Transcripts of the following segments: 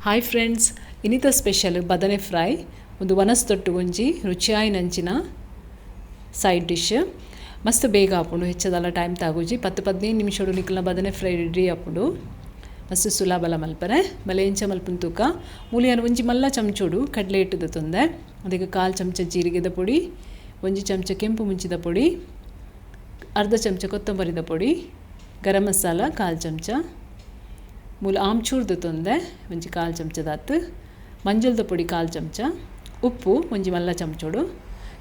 Hi friends, ಇನಿತ special ಬದನೆ fry. ಒಂದು ವನಸ್ತೊಟ್ಟು ಒಂಜಿ ರುಚಿಯಾಯಿನಂಚಿನ ಸೈಡ್ ಡಿಶ್. ಮಸ್ತ್ ಬೇಗ ಆಪುಂಡು, ಹೆಚ್ಚದಲ್ಲ ಟೈಮ್ ತಾಗುಜಿ. 10-15 ನಿಮಿಷಡು ನಿಕಲ್ನ ಬದನೆ ಫ್ರೈ ರೆಡಿ ಆಪುಂಡು. ಮಸ್ತ್ ಸುಲಭಲ ಮಲ್ಪರೆ. ಬಲೆ ಎಂಚ ಮಲ್ಪುನ ತೂಕ. ಮೂಲಿಯನ್ ಒಂಜಿ ಮಲ್ಲ ಚಮಚೋಡು ಕಡಲೆ ಹಿಟ್ಟುದ ತೊಂದೆ. ಅದಕ್ಕೆ ಕಾಲು ಚಮಚ ಜೀರಿಗೆದ ಪೊಡಿ, ಒಂಜಿ ಚಮಚ ಕೆಂಪು ಮುಂಚಿದ ಪೊಡಿ, ಅರ್ಧ ಚಮಚ ಕೊತ್ತಂಬರಿದ ಪೊಡಿ, ಗರಂ ಮಸಾಲ ಕಾಲು ಚಮಚ, ಮೂಲು ಆಮ್ಚೂರ್ದ ತೊಂದೆ ಒಂಜಿ ಕಾಲು ಚಮಚದಾತ್, ಮಂಜಲ್ದ ಪೊಡಿ ಕಾಲು ಚಮಚ, ಉಪ್ಪು ಒಂಜಿ ಮಲ್ಲ ಚಮಚೋಡು.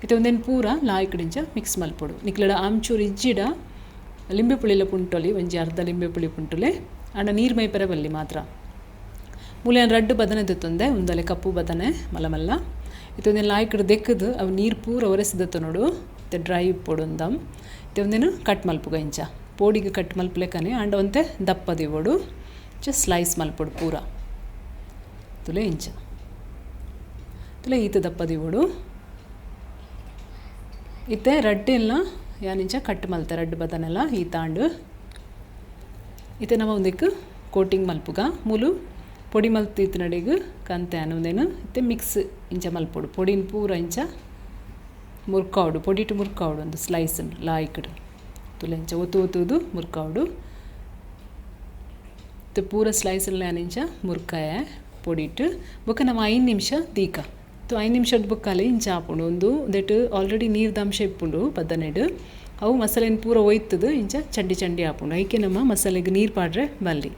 ಇತ್ತೆ ಒಂದೇನು ಪೂರ ಲಾಯ್ಕಡಿಂಚ ಮಿಕ್ಸ್ ಮಲ್ಪೊಡು. ನಿಕ್ಲಡ ಆಮ್ಚೂರು ಇಜ್ಜಿಡ ಲಿಂಬೆ ಪುಳಿಲ ಪುಂಟೊಲಿ, ಒಂಜಿ ಅರ್ಧ ಲಿಂಬೆ ಪುಳಿ ಪುಂಟುಲೆ. ಅಂಡ ನೀರು ಮೈಪೆರೆ ಬಲ್ಲಿ ಮಾತ್ರ. ಮೂಲೆ ರಡ್ಡು ಬದನೆ ದೆತ್ತೊಂದೆ, ಒಂದಲೆ ಕಪ್ಪು ಬದನೆ ಮಲ್ಲ ಮಲ್ಲ. ಇತ್ತೆ ಒಂದೇನು ಲಾಯ್ಕಡ್ ದೆಕ್ಕದು ಅವು ನೀರು ಪೂರ ಒರೆಸಿ ನೋಡು. ಇತ್ತೆ ಡ್ರೈ ಉಪ್ಪೊಡು ಒಂದಮ್. ಇತ್ತೆ ಒಂದೇನು ಕಟ್ ಮಲ್ಪುಗ ಇಂಚ ಪೋಡಿಗೆ ಕಟ್ ಮಲ್ಪಲೆಕ್ಕನೆ, ಅಂಡ ಒಂತೆ ದಪ್ಪ ದಿವೊಡು. ಇಂಚ ಸ್ಲೈಸ್ ಮಲ್ಪೊಡು ಪೂರ. ತುಲೆ ಇಂಚ ತುಲೆ ಈತ ದಪ್ಪ ದಿವೊಡು. ಇತ್ತೆ ರಡ್ಡೆಲ್ಲ ಯಾನಿಂಚ ಕಟ್ ಮಲ್ತೆ ರಡ್ಡು ಬದನೆಲ್ಲ ಈ ತಾಂಡು. ಇತ್ತೆ ನಮ್ಮ ಒಂದಕ್ಕೆ ಕೋಟಿಂಗ್ ಮಲ್ಪುಗ. ಮೂಲು ಪೊಡಿ ಮಲ್ತು ಇತ್ತಿನಡೆಗ್ ಕಂತೆ ಒಂದೇನು ಇತ್ತೆ ಮಿಕ್ಸ್ ಇಂಚ ಮಲ್ಪೊಡು. ಪೊಡಿನ ಪೂರ ಇಂಚ ಮುರ್ಕಾವಡು, ಪೊಡಿಟು ಮುರ್ಕಾವಡು. ಒಂದು ಸ್ಲೈಸ್ ಲಾಯ್ಕಡ್ ತುಲೆ ಇಂಚ ಒತ್ತು ಒತ್ತುದು ಮುರ್ಕಾವಡು. ಇತ್ತೆ ಪೂರ ಸ್ಲೈಸ್ ಇಂಚ ಮುರ್ಕಾಯ ಪೊಡಿಟ್ಟು. ಬೊಕ್ಕ ನಮ್ಮ 5 ನಿಮಿಷ ದೀಕ. 5 ನಿಮಿಷದ ಬೊಕ್ಕಲೆ ಇಂಚ ಆಪುಂಡು. ಒಂದು ಒಂದೆಟ್ ಆಲ್ರೆಡಿ ನೀರ್ದ ಅಂಶ ಇಪ್ಪುಂಡು ಬದನೆಡ್. ಅವು ಮಸಾಲೆನ ಪೂರ ಒಯ್ತದು ಇಂಚ ಚಂಡಿ ಚಂಡಿ ಆಪುಂಡು. ಐಕೆ ನಮ್ಮ ಮಸಾಲೆಗೆ ನೀರು ಪಾಡ್ರೆ ಬಲ್ಲಿ.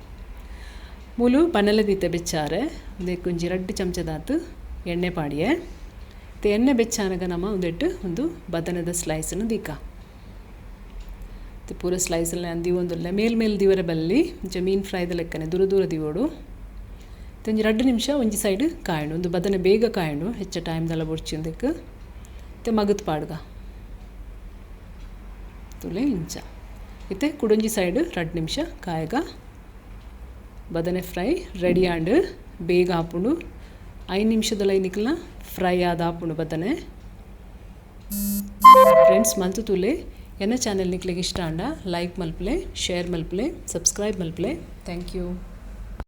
ಮೂಲು ಬನಲೆ ದೀತೆ ಬೆಚ್ಚಾರೆ. ಒಂದಕ್ಕೆ ಒಂಜಿ 2 ಚಮಚದಾತು ಎಣ್ಣೆ ಪಾಡಿಯೆ. ಇತ್ತೆ ಎಣ್ಣೆ ಬೆಚ್ಚಾನಗ ನಮ್ಮ ಒಂದೆಟ್ಟು ಒಂದು ಬದನೆದ ಸ್ಲೈಸನ್ನು ದೀಕ. ಪೂರ ಸ್ಲೈಸಲ್ಲಿ ದೀವೊಂದುಲ್ಲೆ. ಮೇಲ್ ಮೇಲ್ ದಿವರೆ ಬಲ್ಲಿ, ಇಂಚ ಮೀನು ಫ್ರೈದ ಲೆಕ್ಕನೆ ದೂರ ದೂರ ದಿವೋಡು. ಒಂಜಿ 2 ನಿಮಿಷ ಒಂಜಿ ಸೈಡ್ ಕಾಯಂಡು. ಒಂದು ಬದನೆ ಬೇಗ ಕಾಯಂಡು, ಹೆಚ್ಚ ಟೈಮ್ದೆಲ್ಲ ಬೊಡ್ಚಿಂದಕ್ಕೆ. ಇತ್ತೆ ಮಗತ್ ಪಾಡ್ಗ ತುಲೆ ಇಂಚ. ಇತ್ತೆ ಕುಡೊಂಜಿ ಸೈಡ್ 2 ನಿಮಿಷ ಕಾಯಗ. ಬದನೆ ಫ್ರೈ ರೆಡಿ ಆಂಡ್. ಬೇಗ ಆಪುಂಡು. 5 ನಿಮಿಷದಲ್ಲ ನಿಕ್ಲ ಫ್ರೈ ಆದ ಆಪುಂಡು ಬದನೆ. ಫ್ರೆಂಡ್ಸ್, ಮಲ್ತು ತುಲೆ. ಎನ್ನ ಚಾನೆಲ್ ನಿಕ್ಲೆಗ್ ಇಷ್ಟ ಆಂಡ ಲೈಕ್ ಮಲ್ಪಲೆ, ಶೇರ್ ಮಲ್ಪಲೆ, ಸಬ್ಸ್ಕ್ರೈಬ್ ಮಲ್ಪಲೆ. Thank you.